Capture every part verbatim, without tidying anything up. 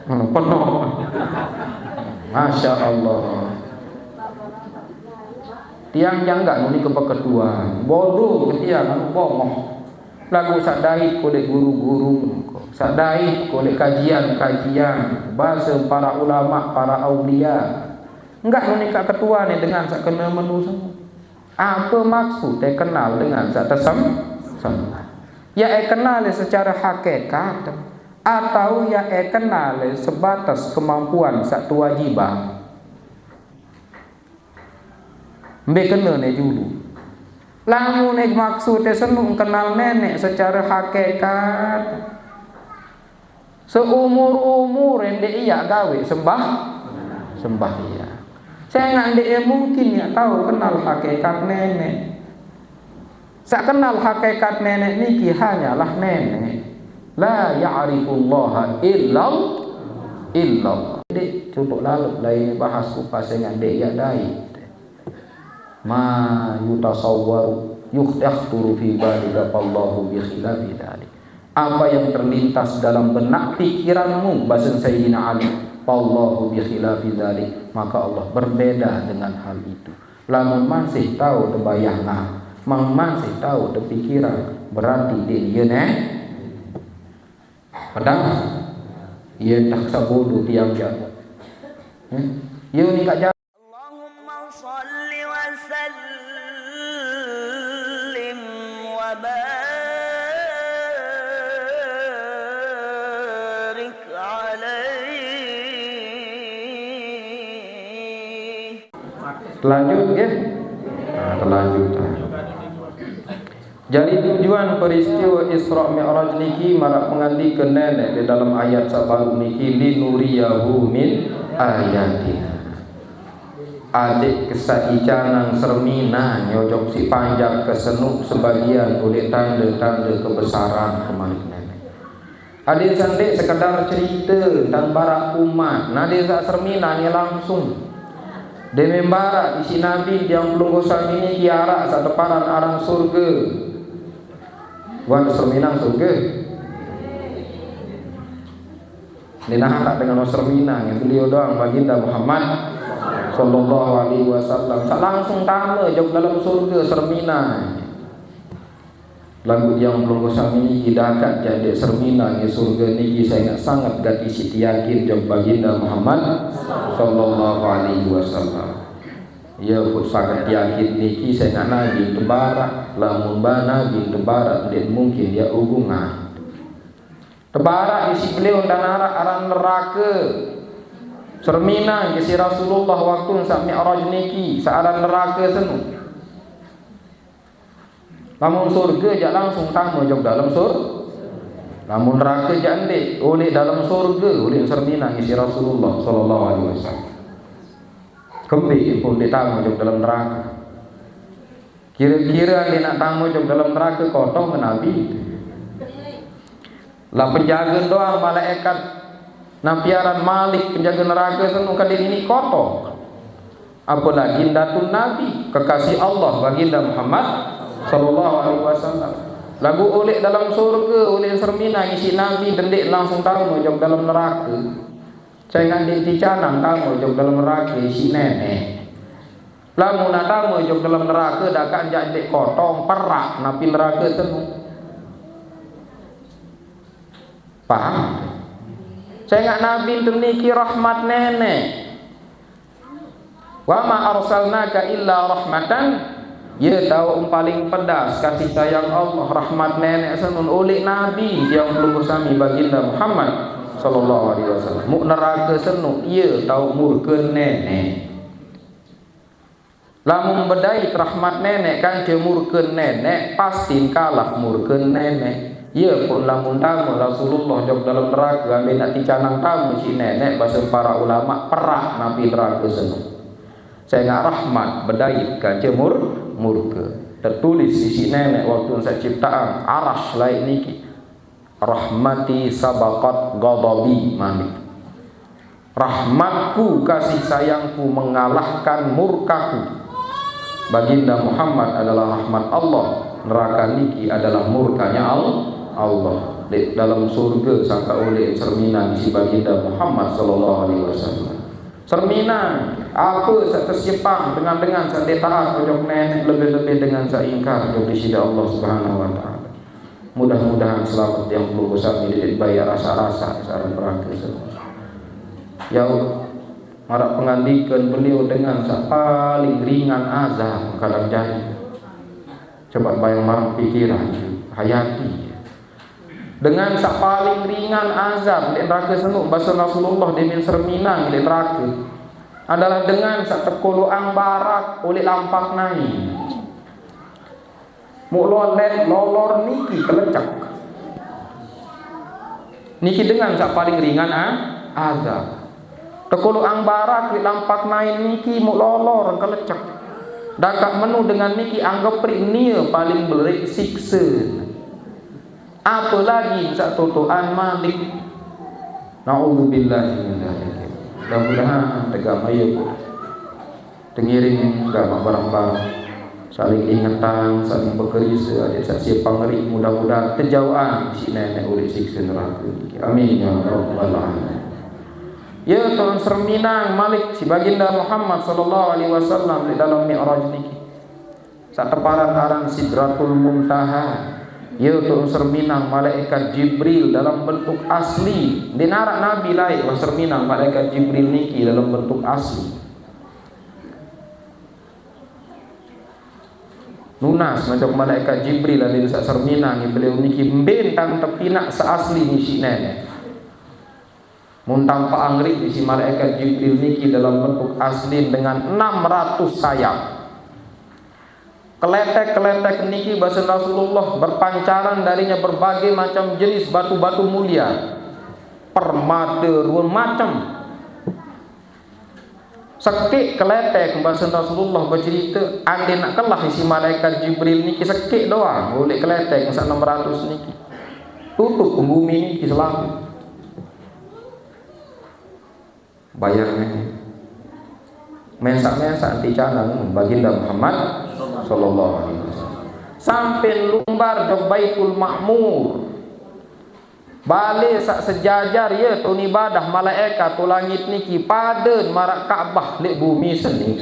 Hmm, penuh. Masya Allah. Tiang jangan nuni ke beketuan. Bodoh ke tiang, anu bongoh. Lagu sadai kolek guru-guru, sadai kolek kajian-kajian, bahasa para ulama, para aulia. Enggak nuni ka ketuan dengan sak kena menu semua. Apa maksud kenal dengan sak tesem? Sem. Ya, eh, kenal secara hakikat atau ya, eh, kenal sebatas kemampuan sak kewajiban. Mbe kena ne julu. Lamun ne maksud ne senu kenal nenek secara hakikat, seumur-umur nde ia gawe sembah, sembah ia. Sengak nde ia mungkin ia tahu kenal hakikat nenek. Sak kenal hakikat nenek niki hanyalah nenek. La ya'rifullaha illal-, illallah. Dek, cukup lalu lain bahas ku pasal dengan dek ya dai. Ma yutasawwaru yukhturu fi balika fallahu bi khilafi dzalik. Apa yang terlintas dalam benak pikiranmu, basen Sayyidina Ali, fallahu bi khilafi dzalik, maka Allah berbeda dengan hal itu. Lamun masih tahu tebayang, nah, mang masih tahu tepikiran, berarti dia, dia neh. Padahal ia tak sabodoh tiang jago. Hmm? Ia ni kat jalan. Allahumma salli wa sallim wa barik alaihi. Lanjut, ya. Nah, lanjut. Jadi tujuan peristiwa Isra Mi'raj niki marak pengandika nenek di dalam ayat sabaru niki, linuriyahu min ayatina. Adik kesak icanang sermina nyojok si panjak kesenuk sebagian oleh tanda-tanda kebesaran kemalik nenek. Ade sandek sekedar cerita tentang barak umat. Nah, desa sermina ni langsung. Deme barak isi Nabi yang pelungguh sami ni kiarak sateparan arang surga. Wan serminang surga. Ni nah tak dengan serminang, beliau doang, Baginda Muhammad sallallahu alaihi wasallam. Sa langsung tama jok dalam surga serminang. Lagu yang pelungguh sami niki dakak jande sermina ngi surga niki sangat-sangat gati siti yakin jok Baginda Muhammad sallallahu alaihi wasallam. Ya, pun sangat yakin niki sangat Nabi tebarak, lamun ba Nabi tebarak ndak mungkin dia ugungan. Tebarak isi beliau dan arak aran neraka. Sermina isi Rasulullah waktu sa Mi'raj niki, sa aran neraka senu. Lamun surga jak langsung tama jok dalam sur-, lamun neraka jak nde, oleh dalam surga, oleh sermina isi Rasulullah sallallahu alaihi wasallam. Kembe pun ditama jok dalam neraka. Kira-kira dia nak tama jok dalam neraka kotong Nabi. Lah penjaga doang malaikat napiaran Malik penjaga neraka senu kadi ini kotor. Apalagi datun Nabi kekasih Allah Baginda Muhammad sallallahu alaihi wasallam. Lagu oleh dalam surga, oleh sermina isi Nabi dendik langsung tama jok dalam neraka. Saya ngandik ti canang tama jok dalam neraka isi nenek. Lamun tama jok dalam neraka dakak jak dek kotong perak napi neraka senu. Paham? Saya nggak Nabi teniki rahmat nenek. Wa ma arsalnaka illa rahmatan. Ya tahu paling pedas kasih sayang Allah, rahmat nenek senun oleh Nabi yang pelungguh sami Baginda Muhammad sallallahu alaihi wasallam. Muk neraka senu, ya tahu murka nenek. Lamun bedait rahmat nenek kance murka nenek, pasti kalah murka nenek. Ya pun lamun tama Rasulullah jok dalam neraka, ambil nak ticanang tama si nenek, bahasa para ulama, perak napi neraka senu. Saya nggak rahmat bedait kance mur-, murka. Tertulis sisi nenek waktu saya ciptaan, aras laik niki. Rahmati sabaqat ghadabi, Malik. Rahmatku, kasih sayangku mengalahkan murkaku. Baginda Muhammad adalah rahmat Allah, neraka niki adalah murkanya Al-, Allah. Leq dalem surge sangkaq uleq serminang siq Baginda Muhammad sallallahu alaihi wasallam. Serminang, ape saq tesiepang dengan-dengan saq ndeq taat ojok Neneq, lebih-lebih dengan saq ingkar ojok Deside Allah Subhanahu wa Ta'ala. Mudah-mudahan selamet tiang pelungguh sami leq baiq rase-rase saq araq nerake. Ya, maraq pengandikan beliau dengan saq paling ringan azab kadang jari. Coba bayang maraq pikiran, hayati. Dengan saq paling ringan azab leq nerake senuq, base Rasulullah, demen serminang leq nerake, adalah dengan saq tekoloqang barak uleq lampak nain. Muq lolet lolor niki kelecek. Niki dengan saq paling ringan a-, azab. Tekoloqang barak leq lampak nain niki muq lolor kelecek. Dakaq menu dengan niki anggepriq nie paling beleq sikse. Apelagi saq totoqan malik. Naudzubillah min dzalik. Mudah-mudahan tegaq maye, Bu. Tengiring gamaq bareng-bareng. Saling ingetang, saling bekerise, adeq saq siepang ngeriq, mudah-mudahan tejauqang siq Neneq uleq sikse nerake. Amin ya rabbal alamin. Ye, toqn serminang malik siq Baginda Muhammad sallallahu alaihi wasallam leq dalem Mi'raj niki. Saq teparan aran Sidratul Muntaha. Ye, toqn serminang malaekat Jibril dalem bentuk asli. Ndeq naraq nabi laeq wah serminang malaekat Jibril niki dalem bentuk asli. Nunas ngejok malaekat Jibril, adeq saq serminang beliau niki mbe ntan tepinaq seasli ni siq Neneq. Muntang peangriq isiq malaekat Jibril niki dalam bentuk aslin dengan enam ratus sayap. Keletek-keletek niki, base Rasulullah, berpancaran darinya berbagai macam jenis batu-batu mulia, permate rue macem. Sekeq keletek, base Rasulullah becerite, andeqn kelah isiq malaekat Jibril niki sekeq doang, uleq keletek saq enam ratus niki. Tutup bumi niki selapuq. Bayangke. Mensaq-mensaq ticanang Baginda Muhammad sallallahu alaihi wasallam. Sampe lumbar jok Baitul Ma'mur. Bale saq sejajar, ye, tun ibadah malaekat to langit niki pade maraq Ka'bah leq bumi seni.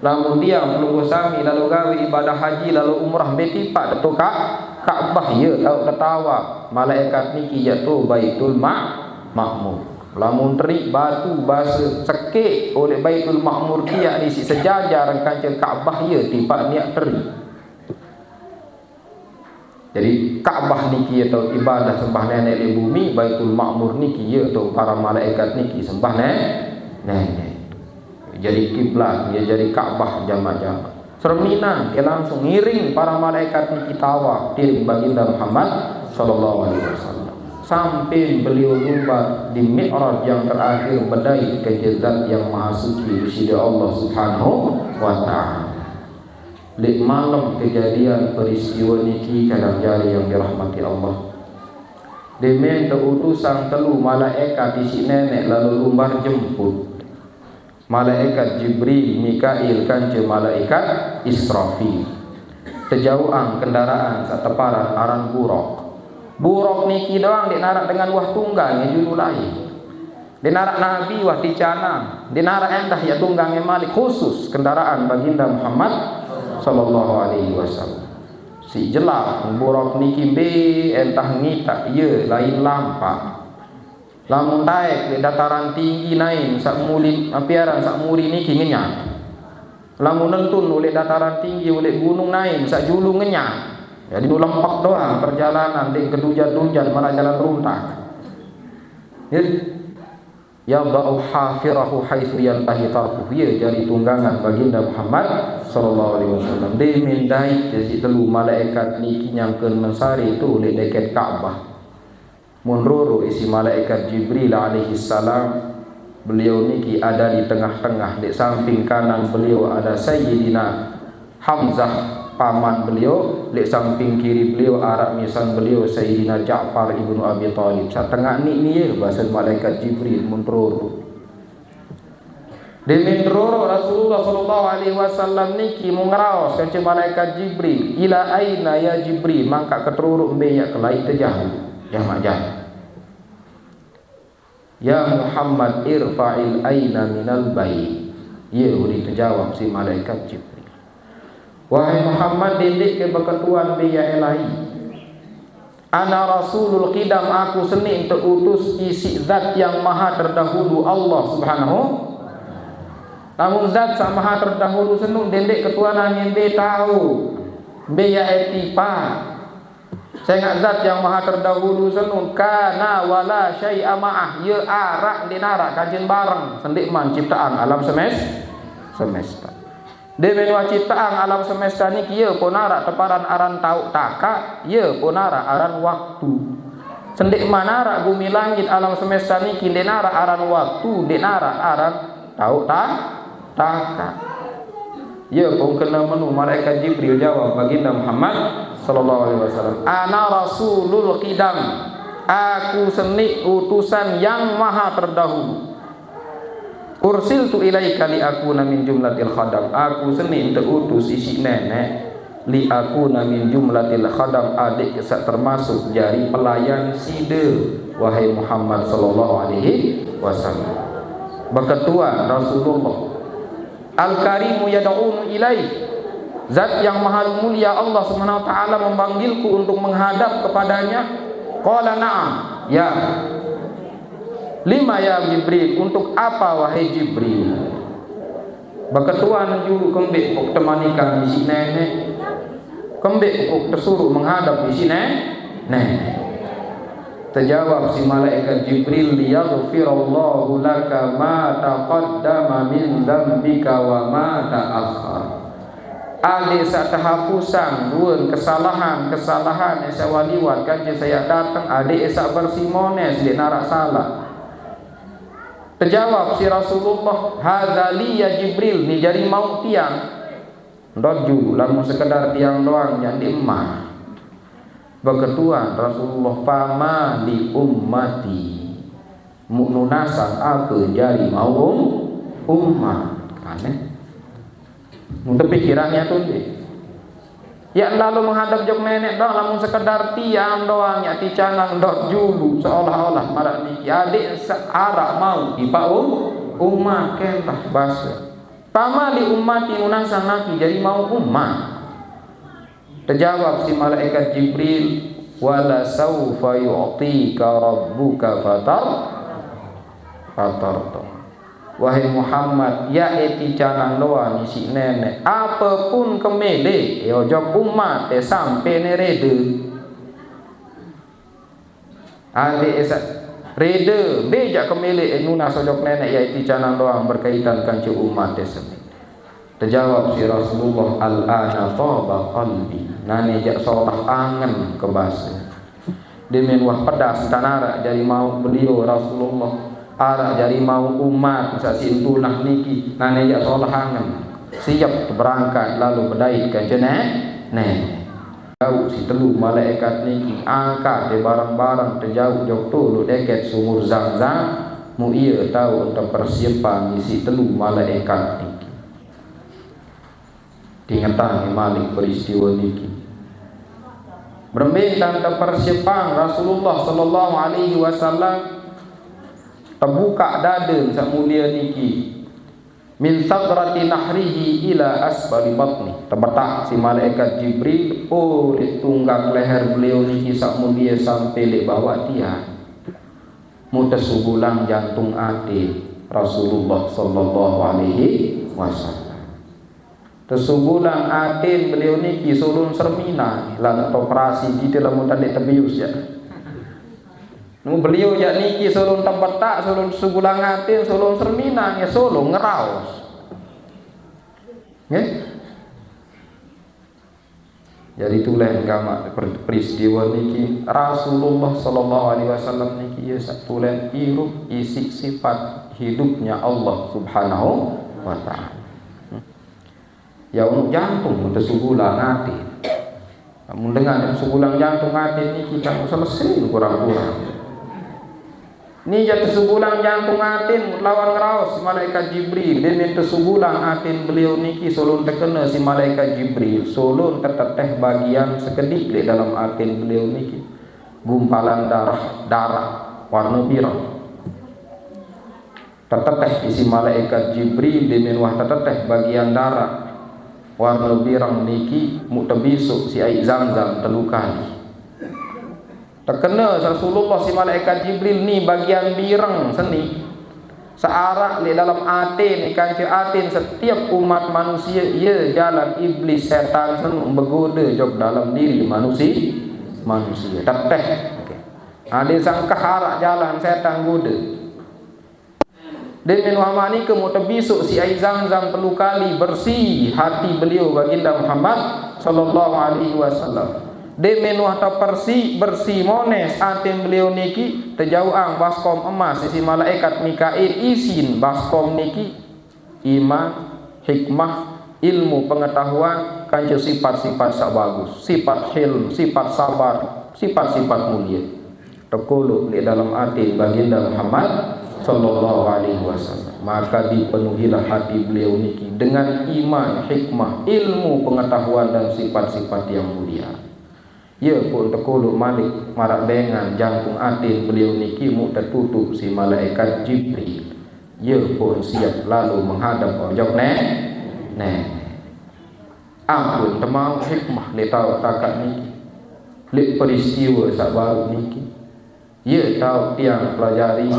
Lamun tiang pelungguh sami lalo gawe ibadah haji, lalo umrah, mbe tipaq teto Ka-, Ka'bah, ye, taoq tetawaf. Malaekat niki ye to Baitul Ma-, Ma'mur. Lamun teriq batu base sekeq uleq Baitul Ma'mur tiaq isiq sejajar kance Ka'bah, ye tipaq niaq teriq. Jadi, Ka'bah niki ye to ibadah sembah Neneq leq bumi, Baitul Ma'mur niki ye to para malaekat niki sembah Ne-, Neneq. Jadi kiblat, ye jadi Ka'bah jamaq-jamaq. Serminang ke langsung ngiring para malaekat niki tawaf, tiring Baginda Muhammad sallallahu alaihi wasallam. Sampe beliau lumbar di Mi'raj yang terakhir bedait kance Zat yang Maha Suci, Deside Allah Subhanahu wa Ta'ala. Leq malem kejadian peristiwe niki, kadang jari yang dirahmati Allah, demen teutusang telu malaekat isiq Neneq lalo lumbar jemput. Malaekat Jibril, Mikail, kance malaekat Israfil. Tejauqang kendaraan saq teparan aran Buraq. Buraq niki doang ndeq naraq dengan wah tunggangne julu lain. Ndeq naraq nabi wah ticanang, ndeq naraq endah yaq tunggangne malik, khusus kendaraan Baginda Muhammad sallallahu alaihi wasallam. Siq jelap Buraq niki mbe endah ngitaq, ye, lain lampaq. Lamun taek leq dataran tinggi nain saq muli, ape aran saq muri niki ngenyah. Lamun nentun uleq dataran tinggi, uleq gunung nain saq julu ngenyah. Jadi nu lempek doang perjalanan, ndeq kedunjat-dunjat, maraq jalan runtak. Ya. Yada'u hafirahu haitsu yantahi tarfuh. Ye jari tunggangan Baginda Muhammad sallallahu alaihi wasallam. Demen dait siq telu malaekat niki nyangken mensari to leq deket Ka'bah. Mun roro isiq malaekat Jibril alaihi salam, beliau niki ada di tengah-tengah, leq samping kanan beliau ada Sayyidina Hamzah, paman beliau, leq samping kiri beliau araq misan beliau Sayyidina Ja'far ibnu Abi Thalib. Saq tengaq niq nie basen malaekat Jibril mun roro. Demen terorok Rasulullah sallallahu alaihi wasallam niki mun ngeraos kance malaekat Jibril, "Ila aina ya Jibril?" Mangkaq keterorok mbe yaq kelaiq tejauq. Jamak jam. "Ya Muhammad, irfa'il aina minal bain." Ye uri tejawab si malaikat Jibril. "Wahai Muhammad, dendekke beke tuan mbe ya elai. Ana rasulul qidam, aku seni ente utus isi zat yang maha terdahulu Allah Subhanahu. Namun zat saq maha terdahulu senu dendekke tuan ange mbe tao, mbe ya etipa. Sengaq zat yang maha terdahulu senu kana wala syai'a ma'ah, ye araq ndeq naraq kance bareng, sendeqman ciptaan alam semes-, semesta. Ndeq menua ciptaan alam semesta niki ye pun araq teparan aran taoq takaq, ye pun araq aran waktu. Sendeqman araq gumi langit alam semesta niki ndeq naraq aran waktu, ndeq naraq aran taoq ta-, takaq. Ye pun kene menu malaikat Jibril jawab Baginda Muhammad sallallahu alaihi wasallam, "Ana rasulul qidam." Aku seni utusan yang maha terdahulu. "Ursiltu ilaika li akuna min jumlatil khadam." Aku seni ente utus isiq neneq, li akuna min jumlatil khadam, adeq saq termasuk jari pelayan side, wahai Muhammad sallallahu alaihi wasallam. Beketuan Rasulullah. "Al-Karimu yad'unu ilaih." Zat yang maha mulia Allah Subhanahu wa taala memanggilku untuk menghadap kepadanya. Qala, "Na'am." Ya. "Lima ya Jibril?" Untuk apa, wahai Jibril? Beketuan julu kembeq kok temanikan isiq neneq? Kembeq kok tesuruq menghadap isiq ne-, neneq? Tejawab si malaikat Jibril, "Liyaghfirallahu laka ma taqaddama min dzambika wa ma ta'akhkhar." Adeq saq tehapusang duen kesalahan-kesalahan saq wah liwat kance saq dateng, adeq saq bersimones ndeq naraq salaq. Tejawab si Rasulullah, "Hadza li ya Jibril," ni jari mauq tiang. Ndot julu, lamun sekedar tiang doang, jaq ndeqman. Beketuan Rasulullah, "Fama li ummati." Muq nunasang ape jari mauq um-, ummat. Aneh. Mun tepikirannya tu ndeq. Yaq lalo menghadap jok neneq doang, lamun sekedar tiang doang, yaq ticanang ndot julu, seolah-olah maraq niki adeq saq araq mauq ipaq um-, ummat, kentah base. "Fama li ummati," nunasang napi jari mauq ummat? Tejawab si malaikat Jibril, "Wala saufa yu'tika rabbuka fatar-, fatarda." Wahai Muhammad, yaq eti canang doang isiq neneq, apepun kemeleq ojok ummat e sampe ne rede. Adeq saq rede, mbe jaq kemeleq nunas ojok neneq, yaq eti canang doang berkaitan kance ummat e semit. Tejawab si Rasulullah, "Al-ana taba qalbi." Nane jaq solah angen kebase. Demen wah pedas entan araq jari mauq beliau Rasulullah, araq jari mauq ummat saq siq entunah niki, nane jaq solah angen. Siep teberangkat lalo bedait kance ne-, neneq. Jauq si telu malaekat niki angkat e bareng-bareng tejauq jok toloq deket sumur Zamzam, muq ie tao tepersiepang isiq telu malaekat niki. Tingetang malik peristiwe niki. Berembe entan tepersiepang Rasulullah sallallahu alaihi wasallam, tebukaq daden saq mulie niki. Min sagrati nahrihi ila asfali batni. Tebetak si malaekat Jibril uleq tunggak leher beliau niki saq mulie sampe leq bawaq tian. Muq tesugulang jantung atin Rasulullah sallallahu alaihi wasallam. Tesugulang atin beliau niki solon serminang, laguq operasi gite lamun ndeq tebius jaq. Nemu beliau jaq niki solon tebetak, solon sugulang atin, solon serminang, ya solon ngeraos. Nggih. Jadi tulen gamaq per-, peristiwa niki Rasulullah sallallahu alaihi wasallam niki ya saq tulen irup isiq sifat hidupnya Allah Subhanahu wa taala. Ya, unuq jantung tesugulang atin. Lamun dengan tesugulang jantung atin niki kan selese kurang-kurang. Ni jaq tesugulang jantung atin lawan ngeraos si malaekat Jibril, demen tesugulang atin beliau niki solon tekene si malaekat Jibril, solon teteteh bagian sekediq leq dalem atin beliau niki. gumpalan darah, darah warna bireng. Teteteh isi malaikat Jibril, demen wah teteteh bagian darah warna bireng niki muk tebisuk si air Zam-Zam telu kali. Tekena Rasulullah si malaikat Jibril ni bagian bireng seni. Searak lek dalam atin, kance atin setiap umat manusia, ye jalan iblis setan senu begoda jok dalam diri manusia. Manusia teteh. Okey. Ada sangka arak jalan setan goda. Demen wah mani ke muk tebisuk si air Zam-Zam telu kali, bersih hati beliau Baginda Muhammad sallallahu alaihi wasallam. Demen wah tepersih, bersih mones atin beliau niki, tejauang baskom emas isi malaikat Mikail, isin baskom niki iman, hikmah, ilmu, pengetahuan, kance sifat-sifat sak bagus, sifat hilm, sifat sabar, sifat-sifat mulia. Tekolok lek dalam atin Baginda Muhammad sallallahu alaihi wasallam. Maka dipenuhilah hati beliau niki dengan iman, hikmah, ilmu, pengetahuan dan sifat-sifat yang mulia. Ye pun tekolok malik marak dengan jangkung atin beliau niki muk tetutup si malaikat Jibril. Ye pun siap lalu menghadap ojok ne-, nenek. Ampun temau hikmah lek tau takat niki. Lek peristiwa sak baru niki. Ye tau tiang pelajari,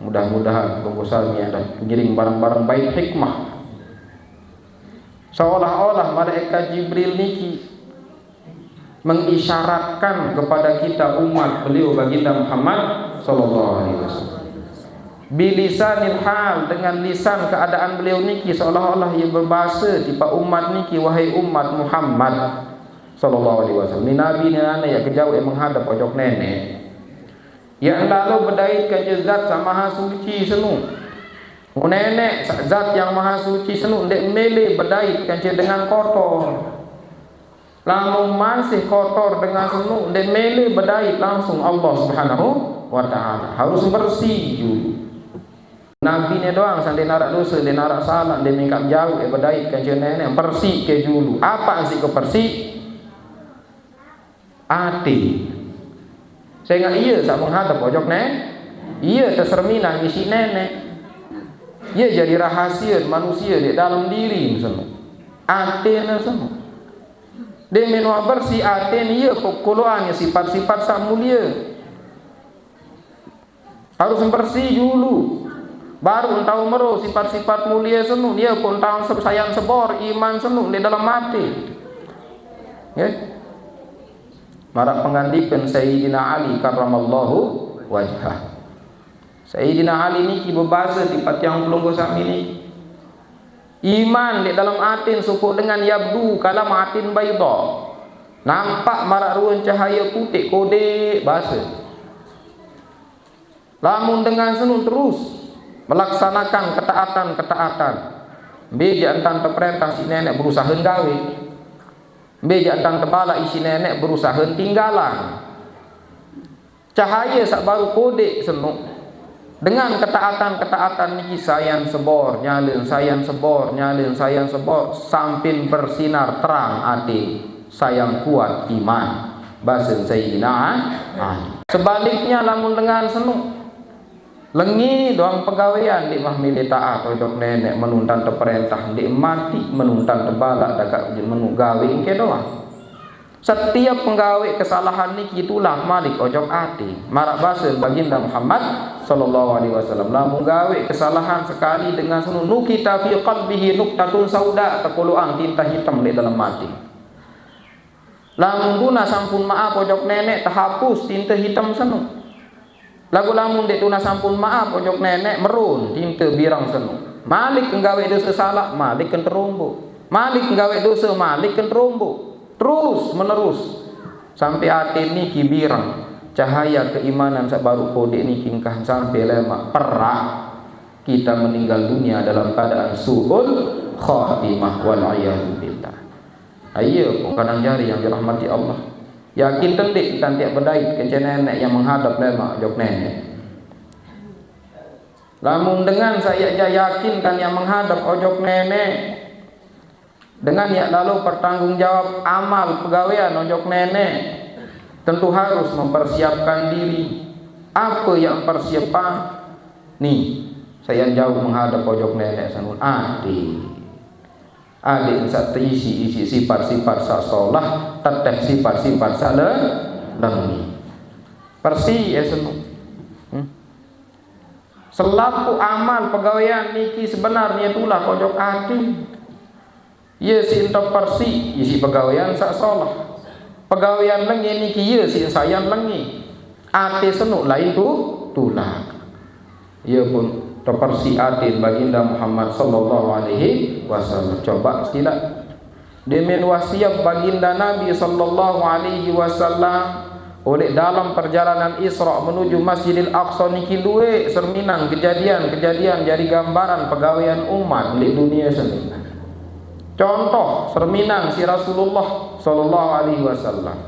mudah-mudahan bungkusan ni ada pengiring barang-barang baik hikmah. Seolah-olah malaikat Jibril niki mengisyaratkan kepada kita umat beliau Baginda Muhammad sallallahu alaihi wasallam. Bilisanil hal, dengan lisan keadaan beliau niki seolah-olah ia berbahasa tipa umat niki, wahai umat Muhammad sallallahu alaihi wasallam. Ni Nabi ni nane ya kejauh yang menghadap ojok nenek. Ya lalu bedait kance zat sak maha suci senu. Nenek sak zat yang maha suci senu ndek mele bedait kance dengan kotor. Lamun masih kotor dengan senu, ndek mele bedait langsung Allah Subhanahu wa Ta'ala. Harus bersih dulu. Nabi ne doang sang ndek narak dosa, ndek narak salah, ndek mingkap jauh, eh, bedait kance nenek, bersih ke dulu. Apa sih ke bersih? Ati. Sehingga ia sak menghadap ojok ne, ia tercerminan isi nenek. Ia jadi rahasia manusia di dalam diri senu. Ati ne senu. Demen wah bersih atin, ye pokoloan sifat-sifat sak mulia. Harus bersih dulu. Baru entau mero sifat-sifat mulia senu, ye pun entau se-, sayan sebor iman senu di dalam hati. Nggih. Marak pengandikan Sayyidina Ali karramallahu wajhah. Sayyidina Ali niki bebasa tipa tiang pelungguh sami niki. Iman di dalam atin sukuk dengan yabdu kalam atin baida. Nampak marak ruan cahaya putih kodik basa. Lamun dengan senu terus melaksanakan ketaatan-ketaatan. Mbe jak entan teperintah si nenek berusaha gawe. Mbe jak entan tebalak isi nenek berusaha tinggalan. Cahaya sak baru kodik senu. Dengan ketaatan-ketaatan niki sayan sebor, nyalen sayan sebor, nyalen sayan sebor, sampin bersinar terang ati, sayan kuat iman. Basa Sayyidina Ali. Sebaliknya lamun dengan senu. Lengi doang pegawean ndik mah milih taat ojok nenek menuntan teperintah ndik mati menuntan tebalak dakak menu gawe engke doang. Setiap penggawe kesalahan niki tulah malik ojok ati. Marak basa Baginda Muhammad sallallahu alaihi wasallam, lamun gawe kesalahan sekali dengan senu nukita fi qalbihi nuktatun sauda, tekoloang tinta hitam di dalam ati. Lamun tuna sampun maaf ojok nenek tehapus tinta hitam senu. Lagu lamun dek tuna sampun maaf ojok nenek merun tinta birang senu. Malik ke gawe dosa salak, malik ke terombo. Malik ke gawe dosa, malik ke terombo. Terus menerus. Sampai ati niki birang. Cahaya keimanan sak baru kodik niki engkah sampai lemak perak. Kita meninggal dunia dalam keadaan su'ul khatimah wal iyadzu billah. Iya, kok kadang jari yang dirahmati Allah. Yakin tendik entan tiak bedait kence nenek yang menghadap lemak jok nenek. Lamun dengan saya ja yakin kan yang menghadap ojok nenek. Dengan yak lalu pertanggung jawab amal pegawean ojok nenek. Tentu harus mempersiapkan diri. Apa yang persiapan? Nih, saya jauh menghadap pojok nenek sanul. Ati. Adik sak terisi isi sifat-sifat sak solah, teteh sifat-sifat sak le-, lengi. Persi ya senu. Hmm. Selaku amal pegawaian niki sebenarnya itulah pojok ati. Iya si ento persi, isi pegawaian sak solah. Pegawaian lengi niki iya si sayan lengi. Ati senuk lain tu tulak. Iya pun tepersi atin baginda Muhammad sallallahu alaihi wasallam. Coba sila. Demen wasiat baginda Nabi sallallahu alaihi wasallam oleh dalam perjalanan Isra menuju Masjidil Aqsa niki luwe serminang kejadian-kejadian jadi gambaran pegawaian umat di dunia seni. Contoh serminang si Rasulullah sallallahu alaihi wasallam.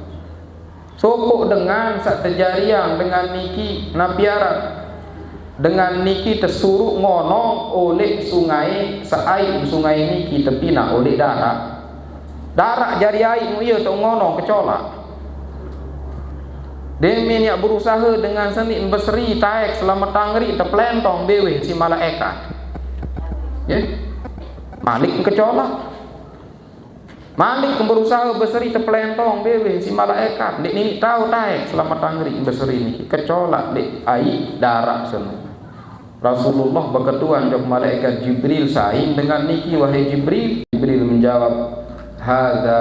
Sopok dengan sak tejariang dengan niki napiaran. Dengan niki tesuruk ngonong oleh sungai saai sungai niki tepina oleh darak. Darak jari ai muya tok ngonong kecolak. Demen yak berusaha dengan seni beseri taek selamat tangri tepelentong beweh si malaikat. Ya. Malik kecolak. Malik berusaha beseri tepelentong beweh si malaikat. Dek nini tahu taek selamat tangri beseri niki kecolak dek ai darak seni. Rasulullah beketuan jok malaikat Jibril saing dengan niki wahai Jibril. Jibril menjawab, "Hadza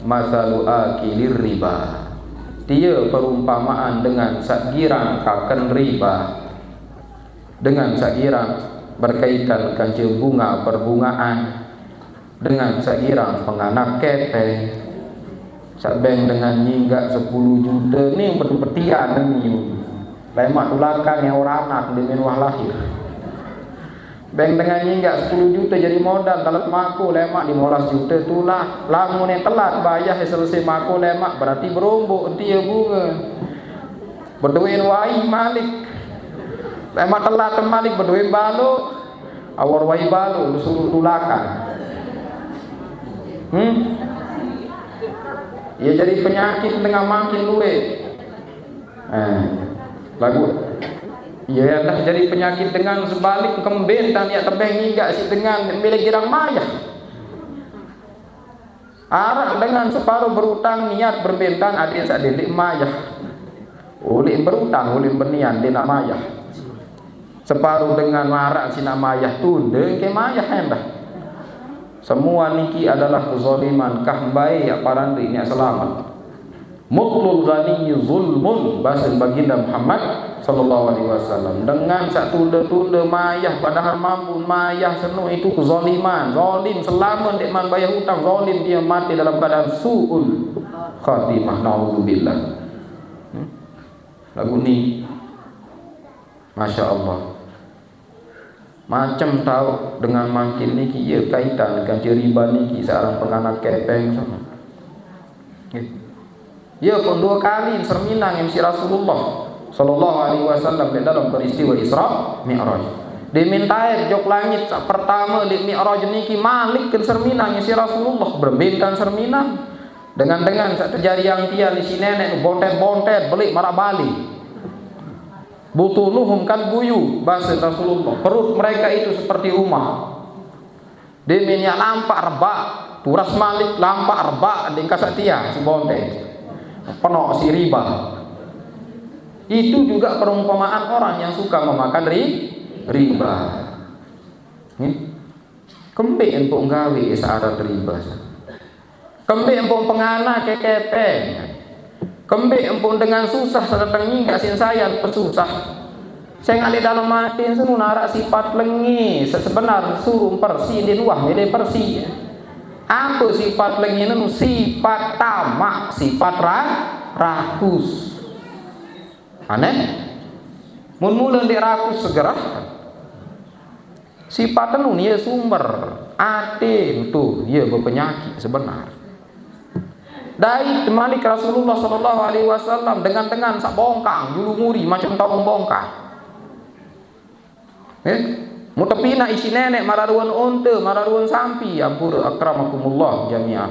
masalu akilir riba." Dia perumpamaan dengan sak girang kaken riba. Dengan sak girang berkaitan kance bunga perbungaan. Dengan sak girang penganak kepeng. Sak beng dengan nyinggak sepuluh juta ni betul petian ni. Lemak tulakan yang orang anak di menuah lahir. Beng dengan nyinggak sepuluh juta jadi modal dalam mako lemak lima belas juta tulak. Lamun yang telat bayar selesai mako lemak berarti berombok enti ya bunga. Berduit wai malik. Lemak telat malik berduit balu. Awar wai balu disuruh tulakan. Hmm? Ya jadi penyakit tengah makin luwe. Eh, lagu ya dah jadi penyakit dengan sebalik kemben dan ya tebeh ngiga si dengan milik girang mayah. Arak dengan separuh berutang niat berbentan adik sak delik mayah. Ulih berutang, ulih berniat dia nak mayah. Separuh dengan marak si nak mayah tunda ke mayah endah. Semua niki adalah kezaliman kah mbai ya paran ri nya selamat. Mutlul ghani zulmun, bahasa baginda Muhammad sallallahu alaihi wasallam. Dengan sak tunda-tunda mayah padahal mampu mayah senu itu kezaliman. Zalim selamat dek man bayar hutang, zalim dia mati dalam keadaan su'ul khatimah. Naudzubillah. Hmm? Lagu ni Masya Allah. Macam tahu dengan makin niki ya kaitan dengan riba niki seorang penganak kepeng sama. Ya pun dua kali serminang MC Rasulullah sallallahu alaihi wasallam di dalam peristiwa Isra Mi'raj. Dimintai jok langit sak pertama di Mi'raj niki malik ke serminang MC Rasulullah berbintan serminang dengan dengan sak terjadi yang tian isi nenek bontet-bontet belik marak balik. Butunuhum kal buyu, bahasa Rasulullah. Perut mereka itu seperti rumah. Deminya lampak rebak, turas malik lampak rebak dengka satia si bonte. Penok si riba. Itu juga perumpamaan orang yang suka memakan ri, riba. Nih. Kembik empuk gawe saarat riba. Kembik empuk pengana kekepeng. Kembik empuk dengan susah sedatang nginggak sin sayan pesusah. Saya ngalih dalam hati sunu narak sifat lengi sesebenar suruh persi di luah milih persi. Apa sifat lengi nenu? Sifat tamak, sifat ra, rakus. Aneh. Mun mula ndik rakus segerah. Sifat tenu nia sumber ati tu ia berpenyakit sebenar. Dai temalik Rasulullah sallallahu alaihi wasallam dengan-dengan sak bongkang julu muri macam taung bongkang. Eh? Mutepina isi nenek mararuan onte mararuan sampi ampura akramakumullah jami'an.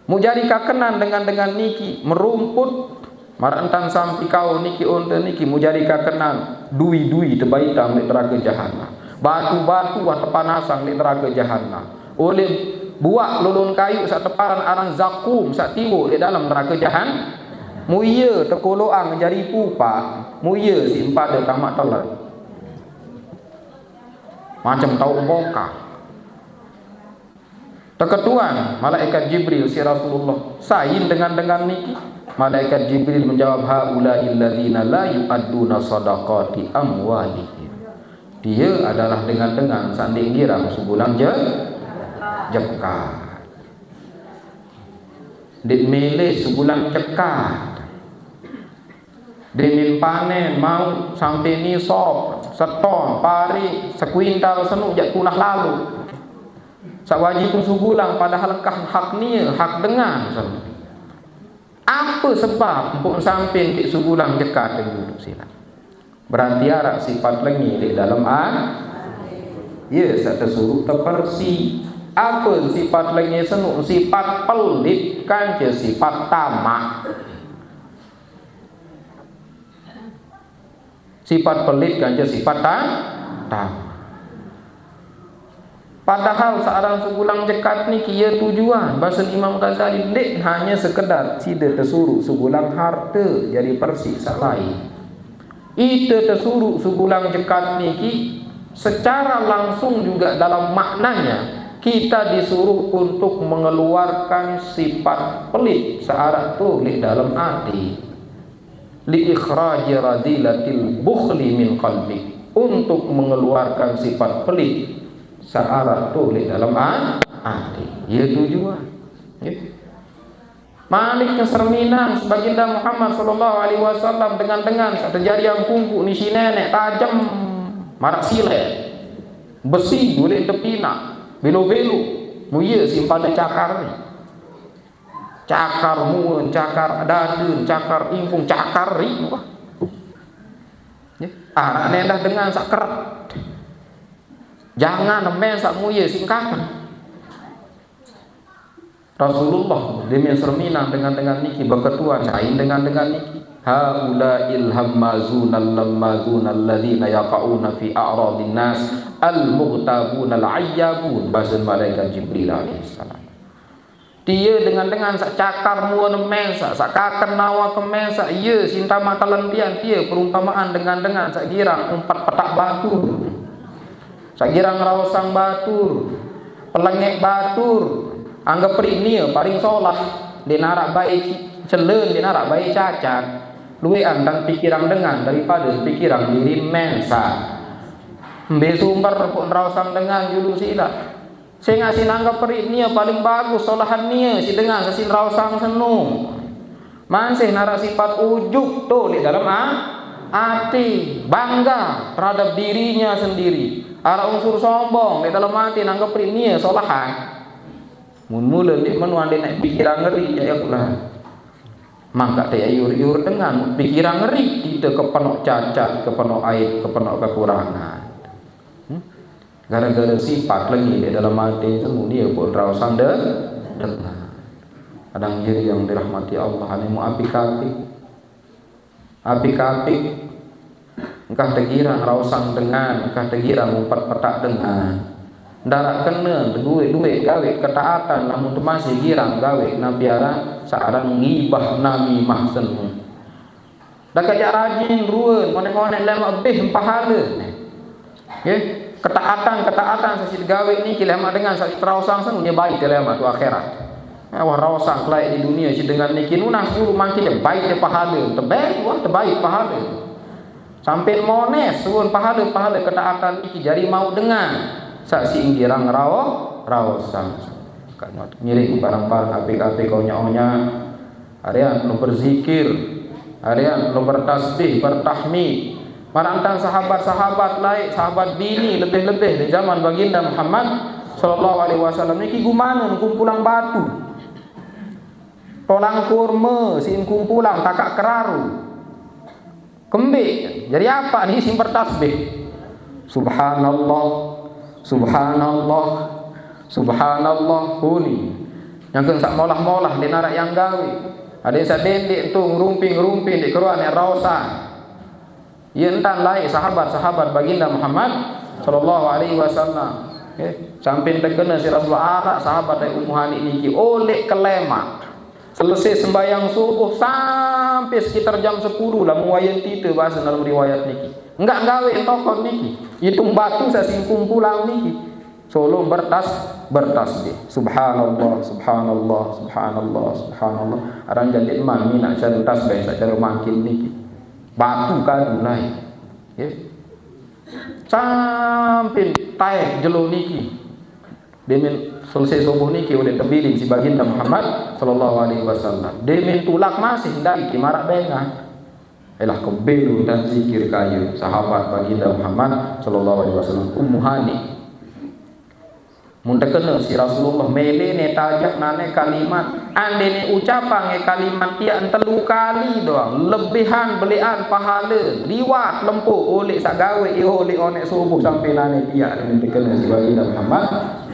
Mujari kakenan dengan-dengan niki merumput, maraq entan sampi kau niki onte niki mujari kakenan dui-dui tebaitang leq nerake jahanam. Batu-batu wah tepanasang leq nerake jahanam. Ulih buaq lolon kayuq saq teparan aran zakum saq tiwoq leq dalem nerake jahan-, muie tekoloqang jari pupaq, muie siq empade tamaq telet. Macem tauq bokaq. Teketuan malaikat Jibril siq Rasulullah, "Sai dengan-dengan niki?" Malaikat Jibril menjawab, "Haula'il ladzina la yu'adduna sadaqati amwalihim." Dia adalah dengan-dengan saq ndeq ngirang segulang je-, jekat. Ndeq mele segulang jekat. Demen panen mauq sampe nisop, seton, pare, sekuintal senuq jaq tunah lalo. Saq wajib segulang, padahal engkah hak nie, hak dengan senuq. Ape sebab mpuk sampe ndeq segulang jekat juluq silaq? Berarti araq sipat lenge leq dalem a-, ye, saq tesuruq tepersi. Ape sipat lenge senuq? Sipat pelit kance sipat tamak. Sipat pelit kance sipat ta-, tamak. Padahal saq aran segulang jekat niki ye tujuan, basen Imam Ghazali, ndeq hanye sekedar side tesuruq segulang harte jari persi saq lain. Ite tesuruq segulang jekat niki secara langsung juga dalam maknanya kita disuruh untuk mengeluarkan sifat pelit saq araq to leq dalem ati. Li ikhraji radilatil bukhli min qalbik, untuk mengeluarkan sifat pelit saq araq to leq dalem a-, ati. Ye tujuan. Nggih. Malik ngeserminang Baginda Muhammad sallallahu alaihi wasallam dengan-dengan saq tejariang kungkuq nisi neneq tajem maraq silet. Besi golek tepinaq, belo-belo. Muie simpane cakar ni. Cakar muen, cakar daden, cakar ingkung, cakar ri, wah. Nggih. Araq endah dengan saq keret. Jangan emen saq muye siq kaken. Rasulullah demen serminang dengan-dengan niki, beketuan sain dengan-dengan niki. Haula'il hammazunal lammazunal ladzina yaqauna fi a'radin nas al-mughtabunal ayyabun, basen malaikat Jibril alaihissalam. Tie dengan-dengan saq cakar muen emen saq, saq kaken nawa kemen saq, ie sinta mateleng tian, tie perumpamaan dengan-dengan saq girang umpet petak batur. Saq girang raosang batur, pelengeq batur, anggep riq nie paling solah, ndeq naraq bae ci-, celen, ndeq naraq bae cacat. Lueqan tan pikirang dengan daripade pikirang diri men saq. Mbe sumber pun raosang dengan julu silaq? Sengaq siq nanggep riq nie paling bagus solahan nie siq dengan saq siq raosang senu. Masih naraq sipat ujub to leq dalem a-, ati, bangga terhadap dirinya sendiri. Araq unsur sombong leq dalem ati nanggep riq nie solahan. Mun mule ndeq menu andeq naeq pikirang ngeri, ya, ya pula. Mangkaq te iur-iur dengan pikirang ngeri, ite kepenoq cacat, kepenoq aib, kepenoq kekurangan. Hmm? Gara-gara sipat lengit leq dalem ate semu, ie pun raosang de-, dengan. Kadang jari yang dirahmati Allah, ane mu apik-apik. Apik-apik. Engkah tegirang raosang dengan, engkah tegirang umpet petak dengan. Ndaraq kene lueq-lueq gaweq ketaatan, lamun te masih girang gaweq napi aran, saq aran ngibah namimah senu. Dake jaq rajin ruen, ngoneq-ngoneq lemaq bih pahale. Nggih, ketaatan, ketaatan saq siq gaweq niki lemaq dengan saq siq raosang senu, nie bait lemaq tu akhirat. Eh, wah raosang kelaiq di dunie siq dengan niki nunas julu mangkin bait pahale, tebeng, wah tebait pahale. Sampeyan mones suwun pahale-pahale ketaatan niki jari mauq dengan saq siq girang rao-, raosang. Ngiring bareng-bareng apik-apik, onyak-onyak. Arean lo berzikir, arean lo bertasbih, bertahmid. Maraq entan sahabat-sahabat laeq, sahabat bini lebih-lebih di zaman Baginda Muhammad sallallahu alaihi wasallam niki gumane kumpulang batu. Tolang kurme siq kumpulang takaq keraru. Kembeq, jari apaq niki siq bertasbih. Subhanallah, subhanallah, subhanallah, kuni. Nyangken saq molah-molah, ndeq naraq yang gawe. Adeq saq dendeq tu ngerumpi-ngerumpi, ndeq keruan, ndeq raosan. Ie entan laeq sahabat-sahabat Baginda Muhammad sallallahu alaihi wasallam. Nggih, sampeyan tekene siq Rasulullah, araq sahabat laeq Ummu Hani niki, oleq kelemaq. Selesai sembahyang subuh sampai sekitar jam sepuluh lah, muayen tite bahasa dalam riwayat niki. Enggak gawe tokon niki. Itung batu saq siq kumpulang niki. Solo bertas-, bertasbih. Subhanallah, subhanallah, subhanallah, subhanallah. Aran jalik man minaq care tasbih saq care mangkin niki. Batu kadu laeq. Nggih. Sampai taek jelo niki. Demen selesai subuh niki uleq tebilin siq Baginda Muhammad sallallahu alaihi wasallam. Demen tulak masih ndaq niki maraq bengaq. Elah kebelo dan zikir kayun sahabat Baginda Muhammad sallallahu alaihi wasallam, Ummu Hani. Mun tekene siq Rasulullah, mele ne tajak nane kalimat, andene ucapang e kalimat tiaq telu kali doang, lebihan beleqan pahale liwat lempo oleq saq gawe e oleq oneq subuh sampe nane tiaq, mun tekene siq Baginda Muhammad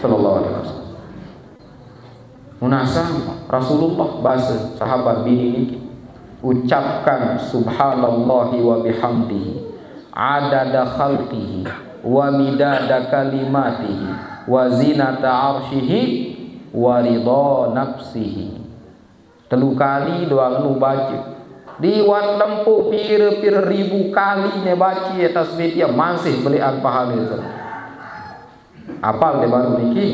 sallallahu alaihi wasallam. Munasah Rasulullah base sahabat bini niki, ucapkan subhanallahi wa bihamdihi adada khalqihi wa midada kalimatihi wa zinata arsyihi wa ridha nafsihi. Telu kali doang nu bace. Liwat lempo pire-pire ribu kali ne bace tasbih tiaq, masih beleqan pahale saq. Apal deh baru niki?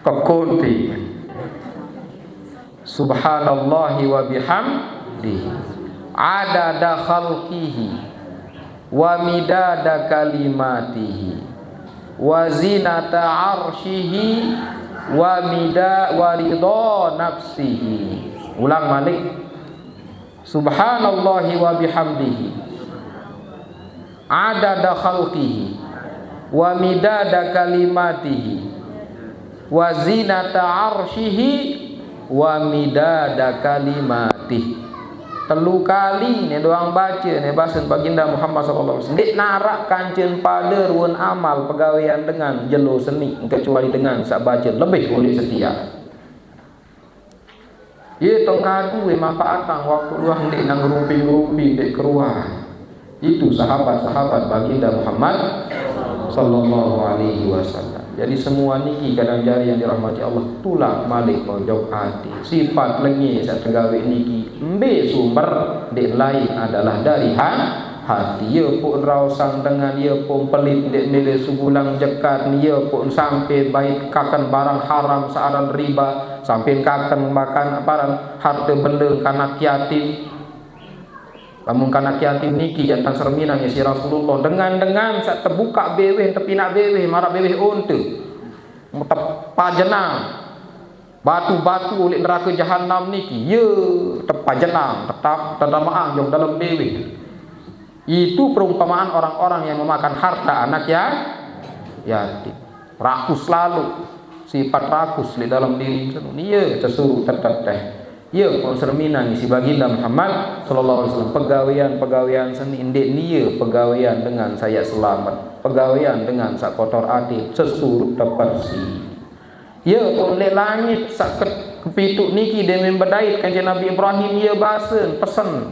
Kekunti. Subhanallahi wa bihamdihi. Adada khalqihi. Wa midada kalimatihi. Wa zinata arsyihi. Wa mida-, wa ridha nafsihi. Ulang malik. Subhanallahi wa bihamdihi. Adada khalqihi. Wa midada kalimatihi. Wa zinata arsyihi. Wa midada kalimatih. Telu kali ne doang bace ne basen Baginda Muhammad sallallahu alaihi wasallam. Ndeq naraq kancen pade ruen amal pegawean dengan jelo seni kecuali dengan saq bace lebih uleq setiaq. Ye tong kadu e mapaatang waktu luah ndeq nang ngerumpi-ngerumpi ndeq keruan. Itu sahabat-sahabat Baginda Muhammad sallallahu alaihi wasallam. Jadi semua niki kadang jari yang dirahmati Allah, tulak malik ojok ati. Sipat lenge saq tegawe niki mbe sumber, ndeq lain adalah dari ha-, hati. Ye pun raosan dengan, ye pun pelit ndeq mele sugulang jekat, ye pun sampe bait kaken barang haram saq aran riba, sampe kaken makan barang harte bende kanak yatim. Lamun kanak yatim niki jantan serminang isiq Rasulullah, dengan-dengan saq tebukaq beweh, tepinaq beweh, maraq beweh onte. Tepajenang batu-batu uleq nerake jahanam niki, ye tepajenang, tetap tetamaang jok dalem beweh. Itu perumpamaan orang-orang yang memakan harta anak ya-, yatim. Rakus lalo, sipat rakus leq dalem diri senu. Ye tesuruq teteteh. Ye pun serminang isiq Baginda Muhammad sallallahu alaihi wasallam, pegawean-pegawean seni ndeq nie pegawean dengan saq selamet, pegawean dengan saq kotor ati, sesuruq tepersi. Ye pun leq langit saq ke-, kepituq niki demen bedait kance Nabi Ibrahim, ye basen, pesen.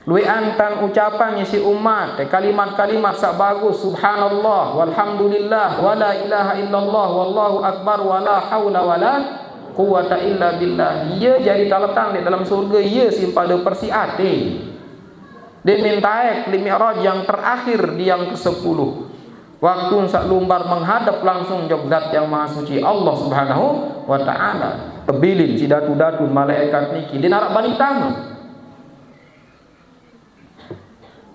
Lueqan tan ucapan isiq umat, kalimat-kalimat saq bagus, subhanallah, walhamdulillah, wala ilaha illallah, wallahu akbar, wala haula wala quwwata illa billah. Ye jari taletang leq dalem surge, ye siq pade persi ate. Demen taek leq Mi'raj yang terakhir di yang kesepuluh. Waktu saq lumbar menghadep langsung jok Zat yang Maha Suci Allah Subhanahu wa Ta'ala. Tebilin siq datu-datu malaekat niki, ndeq naraq bani tame.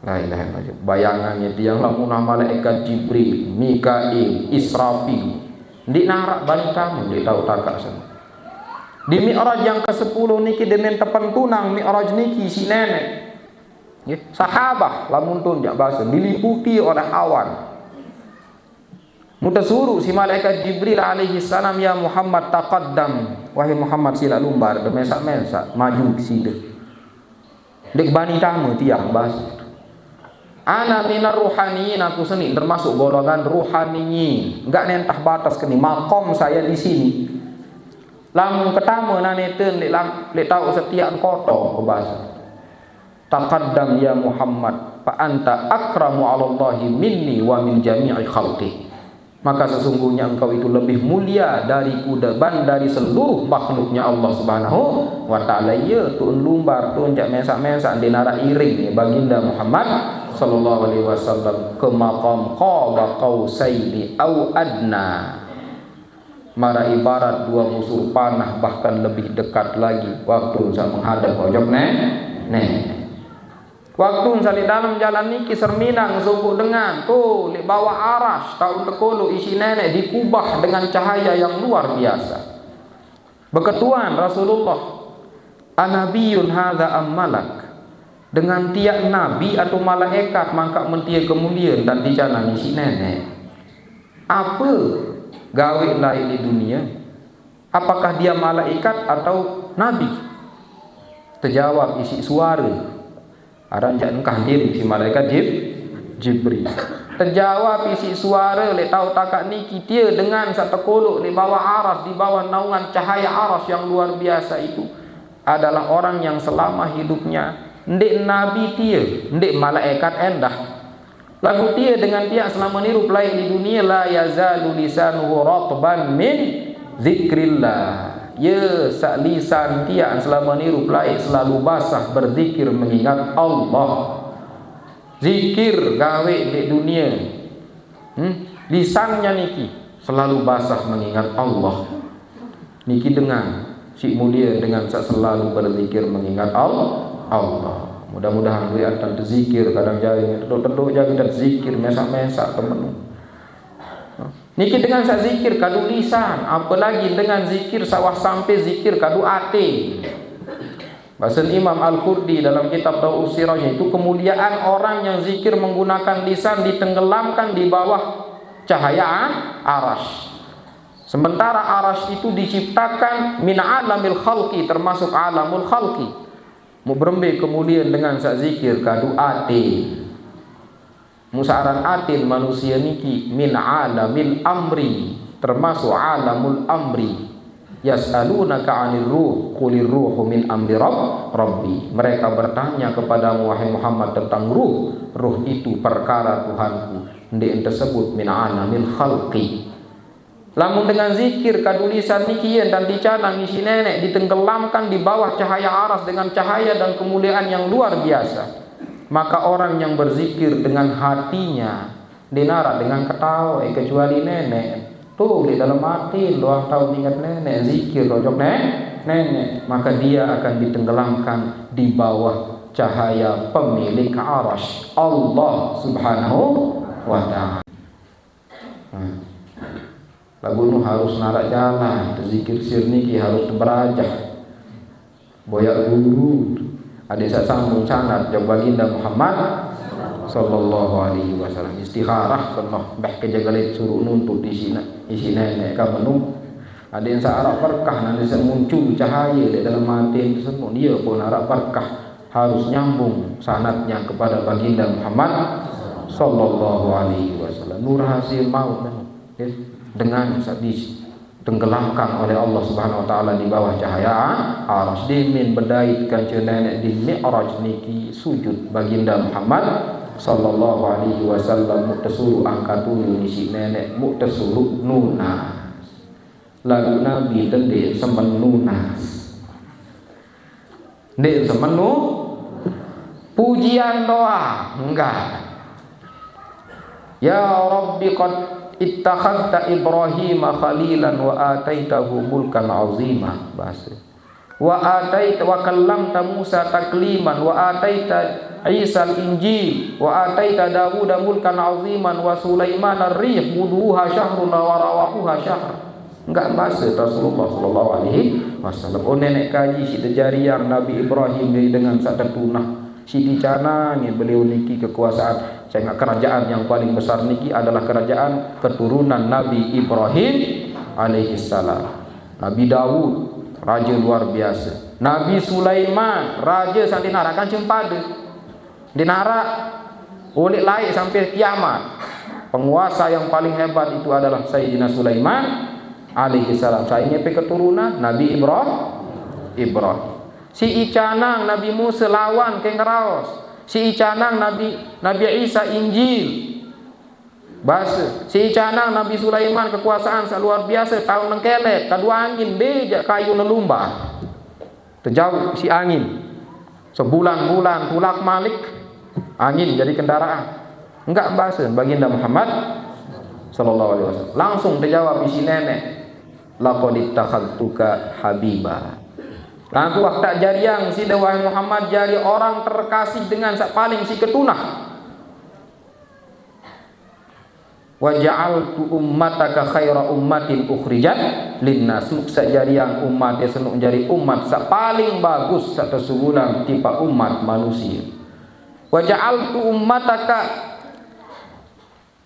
La ilaha illallah. Bayangangne tiang lamun malaekat Jibril, Mikail, Israfil, ndeq naraq bani tame, ndeq tao takaq seno. Di Mi'raj yang kesepuluh niki demen tepentunang Mi'raj niki siq Neneq. Nggih, sahabah lamun tun jaq base, diliputi oleh awan. Mutesuruq siq malaekat Jibril alaihi salam, "Ya Muhammad, taqaddam." Wahai Muhammad, silaq lumbar, de mesaq-mesaq, maju side. Ndeq bani tame tiang, base. "Ana minar ruhaniyin," aku seni termasuk golongan ruhaniyin. Enggak nentah batas keni, makom saya di sini. Lamun ketame nane ten lek lam-, lek tau setiak koto ke basa. Taqaddam ya Muhammad, fa anta akramu 'alallahi minni wa min jami'i khalqi. Maka sesungguhnya engkau itu lebih mulia dariku de-, ban dari seluruh makhluknya Allah Subhanahu wa Ta'ala. Iya, tun lumbar, tun jak mesak-mesak, ndeq naraq iring baginda Muhammad sallallahu alaihi wasallam ke maqam qaba qausaini au adna. Maraq ibarat dua busur panah, bahkan lebih dekat lagi waktu saq menghadap ojok ne-, ne. Waktu saq leq dalem jalan niki serminang sopoq dengan, to, leq bawaq aras, tau tekoloq isiq Neneq dikubah dengan cahaya yang luar biasa. Beketuan Rasulullah, "Anabiyun hadza am malak?" Dengan tiaq nabi atau malaekat mangkaq mentie kemulien dan dicanang isiq Neneq? Ape gaweq laeq leq dunie? Apakah dia malaikat atau nabi? Tejawab isiq suare. Araq jaq engkah ngiring siq malaekat Jib-, Jibril. Tejawab isiq suare leq tau takaq niki, tie dengan saq tekoloq leq bawaq aras, di bawah naungan cahaya aras yang luar biasa itu, adalah orang yang selama hidupnya ndeq nabi tie, ndeq malaekat endah. Laguq tie dengan tiaq selama nirup laeq leq dunie, la yazalu lisanuhu ratban min zikrillah. Ye, saq lisan tiaq selama nirup laeq selalu basah berzikir mengingat Allah. Zikir gaweq leq dunie. Hmm? Lisannya niki selalu basah mengingat Allah. Niki dengan siq mulie, dengan saq selalu berzikir mengingat Al-, Allah. Mudah-mudahan lueq atan tezikir, kadang jari teduk-teduk jari dan zikir, mesak-mesak temenu. Niki dengan saq zikir kadu lisan, apalagi dengan zikir saq wah sampai zikir kadu ate. Basen Imam Al-Qurdi dalam kitab Dau'us Sirajnya itu, kemuliaan orang yang zikir menggunakan lisan ditenggelamkan di bawah cahaya aras. Sementara aras itu diciptakan min alamil khalqi, termasuk alamul khalqi. Mu berembe kemuliaan dengan saq zikir kadu ate. Mu saq aran atin manusie niki min alamil amri, termasuk alamul amri. Yas'alunaka 'anir ruh, qulir ruhu min amri rabb-, rabbi. Mereka bertanya kepadamu, wahai Muhammad, tentang ruh. Ruh itu perkara Tuhanku. Ndeq ente sebut min alamil khalqi. Lamun dengan zikir kadu lisan niki yen dan dicanang isiq Neneq ditenggelamkan di bawah cahaya aras dengan cahaya dan kemuliaan yang luar biasa, maka orang yang berzikir dengan hatinya, ndeq naraq dengan ketaoq, eh, kecuali Neneq. Tuh, di dalam hati doang tau inget Neneq, zikir ojok Ne-, Neneq, maka dia akan ditenggelamkan di bawah cahaya pemilik aras, Allah Subhanahu wa Ta'ala. Nah, laguq nu harus naraq jalan, tezikir sir niki harus teberajah. Boyaq guru, adeq saq sambung sanad jok Baginda Muhammad sallallahu alaihi wasallam. Istikharah senoh, mbah kejagalit suruq nuntut isiq ne-, isiq Neneq ka menu. Adeq saq araq berkah, nanti saq muncul cahaye leq dalem ate tersebut, ie pun araq berkah. Harus nyambung sanadnya kepada Baginda Muhammad sallallahu alaihi wasallam. Nur hasil maut, ya, dengan saq ditenggelamkan oleh Allah Subhanahu wa Ta'ala di bawah cahaya aras. Dimin bedait kance Neneq di Mi'raj niki sujud Baginda Muhammad sallallahu alaihi wasallam, muq tesuruq angkat ulu isiq Neneq, muq tesuruq nunas. Laguq Nabi ndeq semen nunas. Ndeq semen nu-, pujian doang, enggak. Ya Rabbi qad ittakhadta Ibrahima khalilan wa ataitahu mulkan azima. Bahasa. Wa ataita, wa kallamta Musa takliman, wa ataita Isa al-Injil, wa ataita Dawuda mulkan aziman, wa Sulaimana ar-rih ghuduwwuha syahrun wa rawahuha syahr. Enggak bahasa Rasulullah sallallahu alaihi wasallam. Oh, Neneq kaji siq tejariang Nabi Ibrahim jari dengan saq tetunah. Siq dicanangi beliau niki kekuasaan. Sengaq kerajaan yang paling besar niki adalah kerajaan keturunan Nabi Ibrahim alaihissalam. Nabi Daud, raje luar biase. Nabi Sulaiman, raje saq ndeq naraq kancem pade. Ndeq naraq uleq laeq sampai kiamat. Penguasa yang paling hebat itu adalah Sayyidina Sulaiman. alaihi salam. Sainge pe keturunan Nabi Ibrah-, Ibrahim. Si icanang Nabi Musa lawan ke ngeraos. Si icanang Nabi, Nabi Isa Injil. Base. Si icanang Nabi Sulaiman kekuasaan saq luar biase, taun nengkelet, kadu angin, be jaq kayu nelumbah. Tejauq isiq angin. Sebulan-bulan tulak malik, angin jadi kendaraan. Enggak base Baginda Muhammad sallallahu alaihi wasallam. Langsung tejawab isiq neneq, "Laqad ittakhadtuka habiba." Laguq wah taq jariang side, wahai Muhammad, jari orang terkasih dengan saq paling siq ketunah. "Wa ja'altu ummataka khaira ummatin ukhrijat linnas." Muq saq jariang ummate senuq jari umat saq paling bagus saq tesugulang tipaq umat manusie. "Wa ja'altu ummataka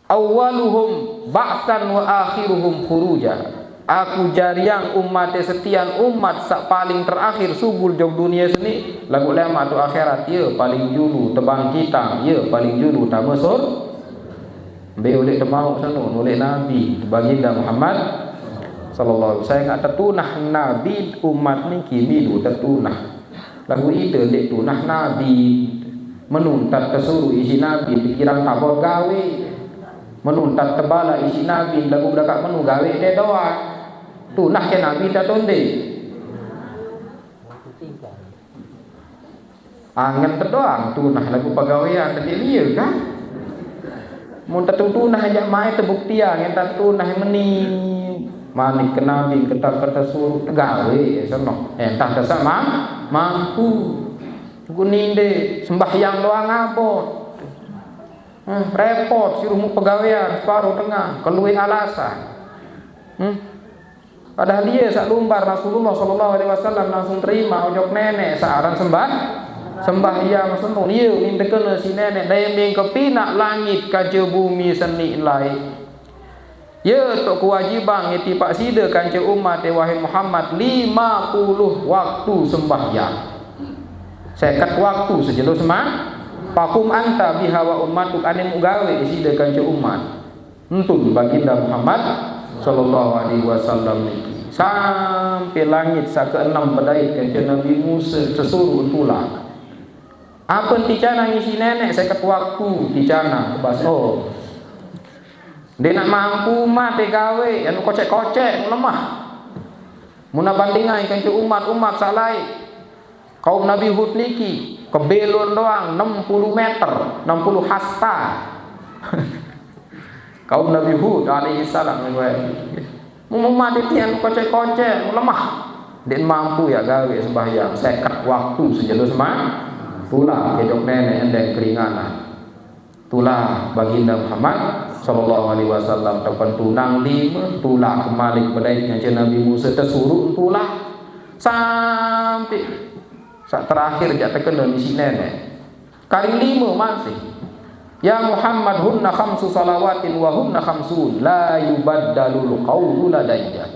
awwaluhum ba'san wa akhiruhum khuruja." Aku jariang ummate setian umat saq paling terakhir sugul jok dunie seni, laguq lemaq tu akhirat, ie paling julu tebangkitang, ie paling julu tame sur-, Mbe uleq temauq senun uleq Nabi Baginda Muhammad sallallahu alaihi wasallam. Sengaq tetunah Nabi, umat niki milu tetunah. Laguq ite ndeq tunah Nabi. Menuntat tesuruq isiq Nabi, pikiran tabot gawe. Menuntat tebala isiq Nabi, laguq dekaq menu gawe te doang. Tunah ke Nabi te tonde. Angen te doang tunah laguq pegawean tadi lie kan. Mun tetu tunah jaq mai tebuktiang, entan tunah meni. Manik ke Nabi, entan ke tesuruq tegawe, seno. Entan tesaq ma-, mampu. Guninde sembahyang doang abot. Hmm, repot, siruh mu pegawean, separo tengah, kelue alasan. Hmm. Padahal ie saq lumbar Rasulullah sallallahu alaihi wasallam langsung terima ojok neneq saq aran sembah, sembahyang senun. Ie nintekene siq neneq, dae mingke pinaq langit kance bumi seni laeq. Ie toq kewajibang tipaq side kance umat e, wahai Muhammad, lima puluh waktu sembahyang. Seket waktu sejelo sema-, faqum anta biha wa ummatuk, ane muq gawe side kance umat. Entun Baginda Muhammad sallallahu alaihi wasallam niki. Sampe langit saq keenem bedait kance Nabi Musa tesuruq tulak. Ape ticanang isiq neneq? Seket waktu ticanang. Bas, oh. Ndeqne mampu mate gawe, anu kocek-kocek, lemah. Mun bandingang kance umat-umat saq laeq. Kaum Nabi Hud niki kebelon doang enam puluh meter, enam puluh hasta. Kaum Nabi Hud alaihi salam. Mun mate tiang kocek-kocek, lemah. Ndeq mampu ie gawe sembahyang seket waktu sejelo sema-, tulak kance neneq endeng keringanan. Tulak Baginda Muhammad sallallahu alaihi wasallam tepentunang lime, tulak kemalik bedait kance Nabi Musa tesuruq tulak. Sampe saq terakhir jaq tekene isiq neneq. Karing lime masih. "Ya Muhammad, hunna khamsu salawatin wa hunna khamsun, la yubaddalul qawlu ladayya."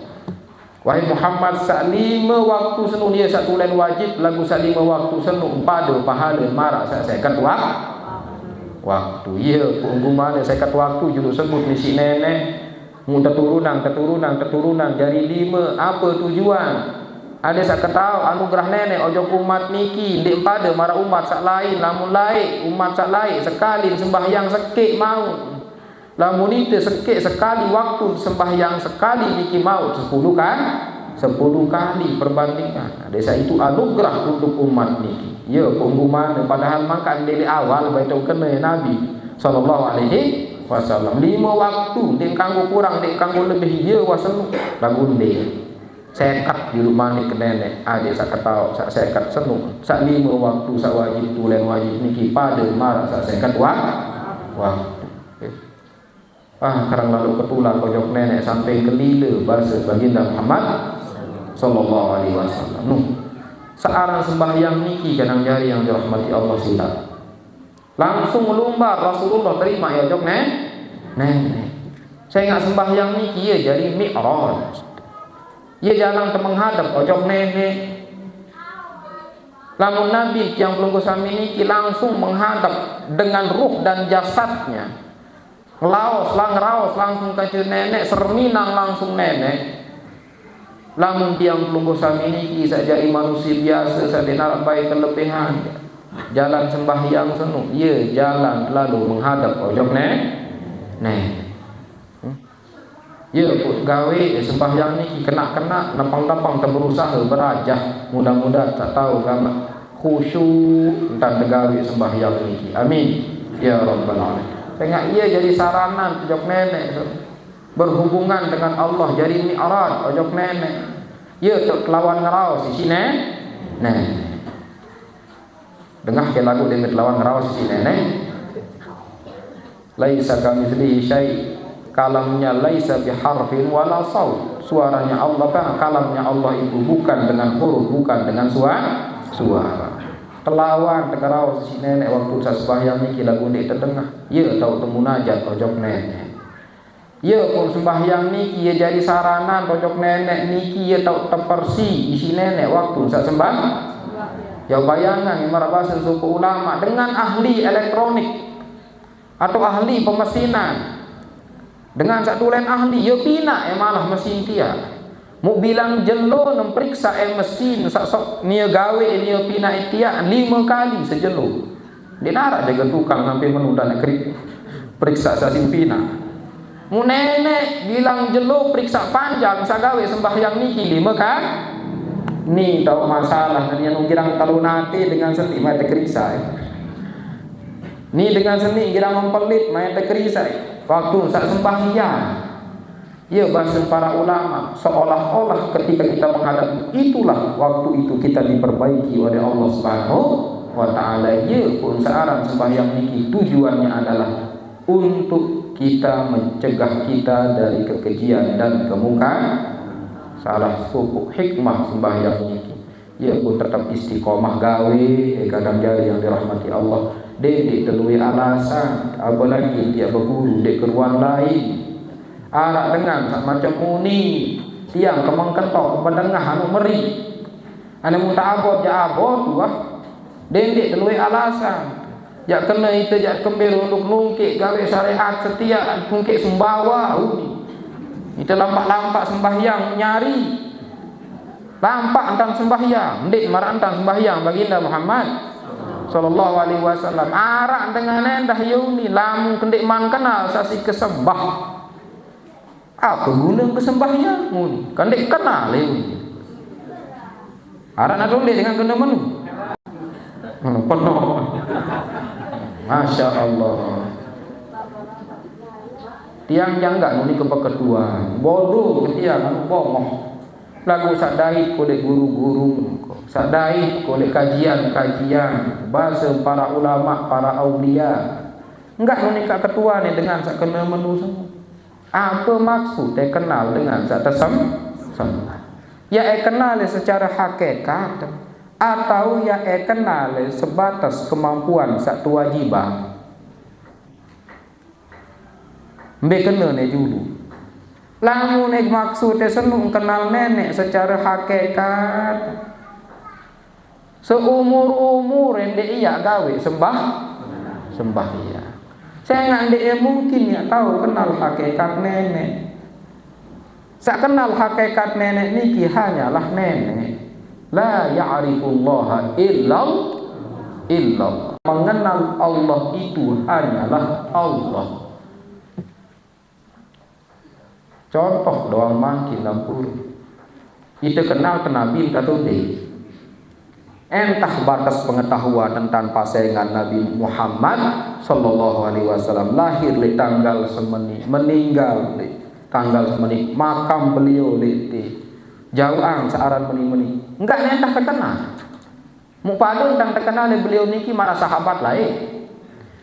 Wahai Muhammad, saq lime waktu senun ie saq tulen wajib, laguq saq lime waktu senun pade pahale maraq saq seket wak-, waktu. Ie, peunggumane seket waktu julu sebut isiq neneq. Mun teturunang, teturunang, teturunang jari lime, ape tujuan? Ade saq ketaoq anugerah neneq ojok umat niki ndeq pade maraq umat saq lain. Lamun laeq, umat saq laeq sekali sembahyang sekeq mauq. Lamun ite sekeq sekali waktu sembahyang sekali niki mauq sepulu kan-, sepulu kali perbandingan. Desa itu anugerah untuk umat niki. Ye, peunggumane, padahal mangkaq ndeq leq awal bae tokene Nabi sallallahu alaihi wasallam. Lime waktu, ndeq kanggo kurang, ndeq kanggo lebih, ye wah senu laguq ndeq. Seket julu manik ke neneq, adeq saq ketaoq, saq seket senu, saq lime waktu saq wajib tulen wajib niki pade maraq saq seket wa-, waktu. Ah, kereng lalo ketulak ojok neneq sampe kelile base Baginda Muhammad sallallahu alaihi wasallam. Nuh, searan sembahyang niki kadang jari yang dirahmati Allah silaq. Langsung lumbar Rasulullah terima ie ojok ne-, neneq. Sengaq sembahyang niki ie jari mi'raj. Ie jalan temenghadep ojok neneq. Lamun Nabi tiang pelungguh sami niki langsung menghadap dengan ruh dan jasadnya. Ngelaos, la-, ngeraos langsung kance neneq, serminang langsung neneq. Lamun tiang pelungguh sami niki saq jari manusie biase, saq ndeq naraq bae kelebihan, jalan sembahyang senu, ye jalan lalu menghadap ojok ne-, ne. Hmm? Ye pun gawe sembahyang niki kenaq-kenaq, nepeng-nepeng te berusahe berajah, mudah-mudahan saq tao gamaq khusyuk entan tegawe sembahyang niki. Amin ya rabbal alamin. Sengaq ye jari saranan ojok Neneq, berhubungan dengan Allah, jari mi'raj ojok Neneq. Ye te-, telawan ngeraos isiq ne-, Neneq. Dengah ke lagu dait telawan ngeraos isiq Neneq. Laisa kamitslihi syai. Kalamnya laisa biharfin wala saut. Suaranya Allah, kan, kalamnya Allah itu bukan dengan huruf, bukan dengan sua-, suara. Telawan te ngeraos isiq Neneq waktu saq sembahyang niki laguq ndeq tedengah. Ye tao temunajat ojok Neneq. Ye pun sembahyang niki ye jari saranan ojok Neneq niki ye tao tepersi isiq Neneq waktu saq sembah-, ye bayangan, maraq base sopoq ulama, dengan ahli elektronik atau ahli pemesinan. Dengan saq tulen ahli, ye pinaq e malah mesin tiaq. Muq bilang jelo nem periksa e mesin saq sok nie gawe nie pinaq e tiaq lime kali sejelo. Ndeq naraq jage tukang ngampe menu ntan keri-, periksa saq siq pinaq. Muq Neneq bilang jelo periksa panjang saq gawe sembahyang niki lime kali. Ni tao masalah, ni anu girang telu nate dengan seni mate kerisa. Ni dengan seni girang mempelit mate kerisa. Waktu saq sembahyang. Ya, bahasa para ulama, seolah-olah ketika kita menghadap, itulah waktu itu kita diperbaiki oleh Allah Subhanahu wa Ta'ala. Ya, pun searan sembahyang niki tujuannya adalah untuk kita mencegah kita dari kekejian dan kemungkaran. Salah sopoq hikmah sembahyang niki. Ye pun tetep istiqomah gawe, eh, kadang jari yang dirahmati Allah. Ndeq, ndeq teluwe alasan, apalagi tiang beguru, ndeq keruan lain. Araq dengan saq macem muni, tiang kemeng kentok, bedengah anu meri. Ane mun tak abot, jaq abot, wah. Ndeq, ndeq teluwe alasan. Jaq kene ite jaq kembe runduk nungkek gawe syariat setiaq, nungkek sembawa, uni. Ite lampak-lampak sembahyang nyari. Lampak entan sembahyang, ndeq maraq entan sembahyang Baginda Muhammad sallallahu alaihi wasallam. Araq dengan endah ye uni, lamun kendeq man kenal saq siq kesembah. Ape gune kesembahyang? Ngono. Kan ndeq kenal ye uni. Araq natu ndeq dengan gune menu. Hmm, penoq. Masya Allah. Tiang jangkaq muni kepeketuan. Bodoh ke tiang anu bongoh. Laguq saq dait koleq guru-guru engko. Saq dait koleq kajian-kajian. Base para ulama, para aulia. Enggak muni kaq ketuane dengan saq kene menu semua. Ape maksud e kenal dengan saq tesem-, sembah? Ya e kenal e secara hakikat, atau ya e kenal e sebatas kemampuan saq tewajiban? Mbe kene ne julu? Lamun e maksud e senuk kenal Neneq secara hakikat, seumur-umur ndeq iaq gawe sembah-, sembahyang. Sengaq ndeq mungkin iaq tao kenal hakikat Neneq. Saq kenal hakikat Neneq niki hanyalah Neneq. La ya'rifullaha illal-, illallah. Mengenal Allah itu hanyalah Allah. Contoh doang mangkin, ampun. Ite kenal te Nabi ente tu ndeq? Entah batas pengetahuan entan pasengan Nabi Muhammad sallallahu alaihi wasallam lahir leq tanggal semeni, meninggal leq tanggal semeni, makam beliau leq te jauqan searan meni-meni. Enggak entah tekenal. Muq pade entan tekenal leq beliau niki maraq sahabat laeq.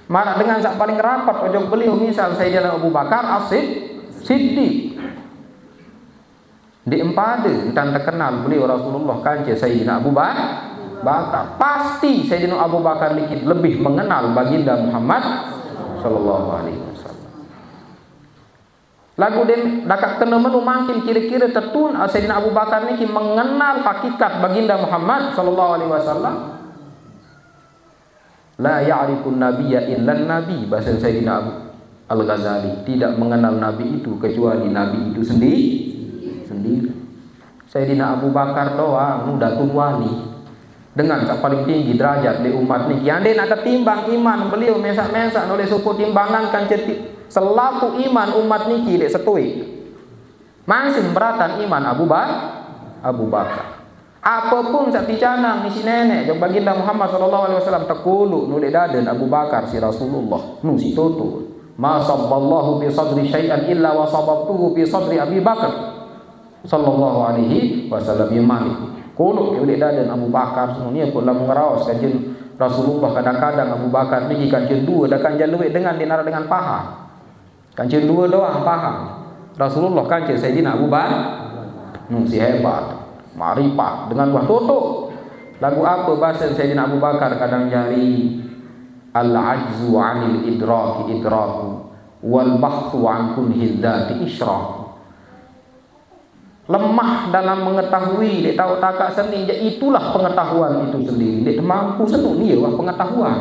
Maraq dengan saq paling rapet ojok beliau, misal Sayyidina Abu Bakar As-Sid-, Siddiq. Ndeq empade entan tekenal beliau Rasulullah kance Sayyidina Abu Ba-, Bakar. Pasti Sayyidina Abu Bakar niki lebih mengenal Baginda Muhammad sallallahu alaihi wasallam. Laguq den dakaq kene menu mangkin kire-kire tetun Sayyidina Abu Bakar niki mengenal hakikat Baginda Muhammad sallallahu alaihi wasallam. La ya'rifun nabiyya illan nabi, bahasa Sayyidina Abu Al-Ghazali, tidak mengenal Nabi itu kecuali Nabi itu sendiri, sendiri. Sayyidina Abu Bakar doang, nu datun wali. Dengan sak paling tinggi derajat di umat niki. Andai nak ketimbang iman beliau mesak-mesak noleh suku timbangan kan cetik. Selaku iman umat niki dek setui. Masih beratan iman Abu Bakar. Abu Bakar. Apapun sak dicanang isi nenek, jawab Baginda Muhammad sallallahu alaihi wasallam, tekulu nulek daden Abu Bakar si Rasulullah, nu si tutu. Ma sabballahu fi sadri syai'an illa wa sababtuhu fi sadri Abi Bakar sallallahu alaihi wasallam. Ya Malik. Kuluk nulek daden Abu Bakar, semua ni pun lamun ngeraos kajen Rasulullah. Kadang-kadang Abu Bakar niki kajen dua, dah kan jalui dengan dinar dengan paha. Kancil dua doang paham. Rasulullah kancil Sayyidina Abu Bakar. Nu si hebat. Marifat dengan buah tutuk. Lagu apa bahasa Sayyidina Abu Bakar kadang jari? Al-ajzu anil idraki idraku, wal bahthu an kunhi dzati isyraq. Lemah dalam mengetahui, dek tahu takak seni, itulah pengetahuan itu sendiri. Dek mampu seni, dia lah pengetahuan.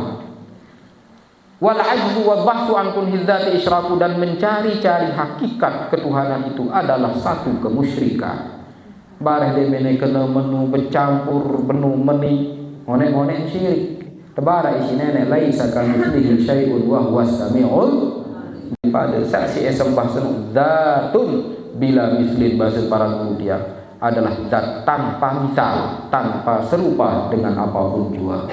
Wal ajzu wal bahthu an kunhi dzati isyraqu, dan mencari-cari hakikat ketuhanan itu adalah satu kemusyrikan. Bareh de mene kena menu bercampur benu meni, ngonek-ngonek syirik. Tebara isi nenek, laisa kamitslihi syai'un wa huwas samiul. Pada saksi e sembah senu dzatun bila mislin, bahasa para guru dia adalah zat tanpa misal, tanpa serupa dengan apapun juga.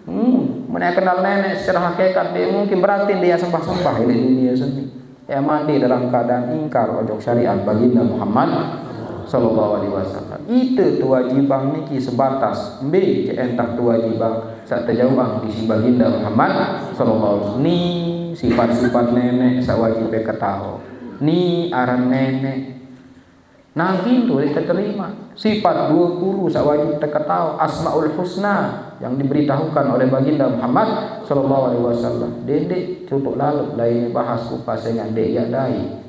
Hmm, mana kenal nenek secara hakikat dia mungkin berarti dia sembah-sembah ini dunia seni. Ya mandi dalam keadaan ingkar ojok syariat Baginda Muhammad sallallahu alaihi wasallam. Itu kewajiban niki sebatas mbe je entah kewajiban sak terjauh di si Baginda Muhammad sallallahu alaihi wasallam. Ni sifat-sifat nenek sak wajib ketahu. Ni aran nenek Nabi tu diterima. Sifat dua puluh sak wajib terketahui, Asmaul Husna yang diberitahukan oleh Baginda Muhammad sallallahu alaihi wasallam. Dedek cutuk lalu lain bahas kupas dengan dek ya dai.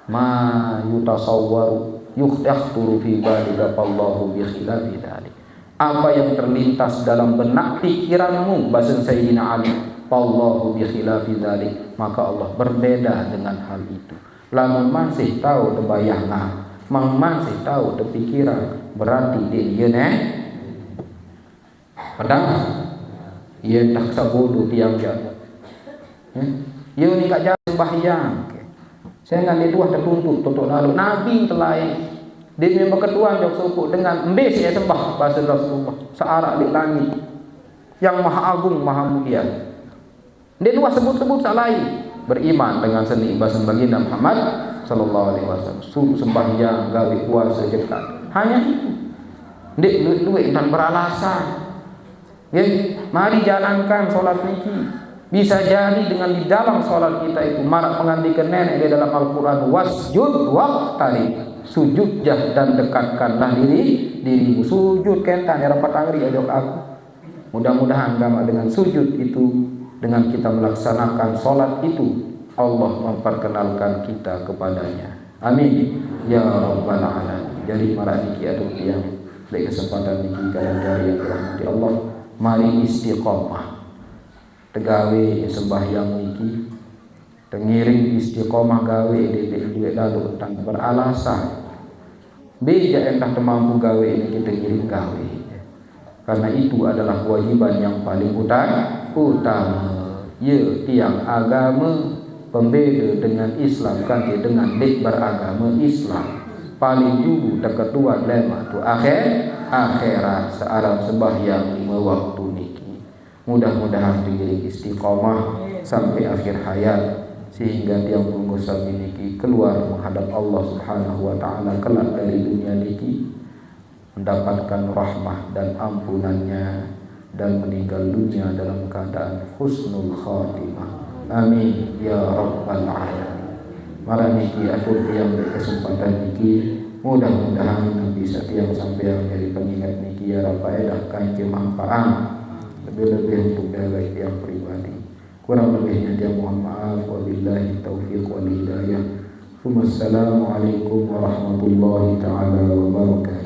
Ma yutasawwaru yukhturu fi balika fallahu bi khilafi dzalik. Apa yang terlintas dalam benak pikiranmu, basen Sayyidina Ali, fallahu bi khilafi dzalik, maka Allah berbeda dengan hal itu. Lamun masih tahu tebayang, mang masih tahu tepikiran, berarti dia, dia neh. Padahal ia tak sabodo tiang jago. Ya. Ia ni kat jalan sembahyang. Saya ngan dia tuah tertuntut tutup lalu. Nabi yang telain. Dia memang ketuan jawab sopok dengan embes ia sembah bahasa Rasulullah. Searak di langit. Yang maha agung, maha mulia. Dia dua sebut-sebut sak lain. Beriman dengan seni bahasa Baginda Muhammad sallallahu alaihi wasallam. Suruh sembahyang, gawe puasa, zakat. Hanya itu. Ndik duit-duit dan beralasan. Nggih, mari jalankan salat niki. Bisa jadi dengan di dalam salat kita itu marak pengandikan nenek di dalam Al-Quran, wasjud waqtarib. Sujud jah dan dekatkanlah diri dirimu. Sujud kentan ya rapat angri ajak aku. Mudah-mudahan gamak dengan sujud itu, dengan kita melaksanakan salat itu, Allah memperkenalkan kita kepadanya. Amin ya rabbal alamin. Jadi marak niki aduh tiang, di kesempatan niki kalian jari yang dirahmati Allah, mari istiqomah. Tegawe sembahyang niki, tengiring istiqomah gawe dede duit lalu entang beralasan. Beja entah temampu gawe ini kita ngiring gawe. Karena itu adalah kewajiban yang paling uta-, utama. Ya, tiang agama pembeda dengan Islam, kan dia dengan dek beragama Islam. Paling dulu terketuan lemak tu akhir, akhirat searang sembahyang lima waktu niki. Mudah-mudahan diberi istiqomah sampai akhir hayat, sehingga tiang punggung sami niki keluar menghadap Allah Subhanahu wa Ta'ala kelak dari dunia niki mendapatkan rahmah dan ampunannya dan meninggal dunia dalam keadaan husnul khatimah. Amin ya rabbal alamin. Marak niki atur tiang kesempatan niki, mudah-mudahan bisa tiang sampeang jadi pengingat niki ya rapaedah kancil manfaat. Lebih-lebih untuk dewek tiang pribadi. Kurang lebihnya dia mohon maaf. Wabillahi taufiq wal hidayah. Assalamualaikum warahmatullahi taala wabarakatuh.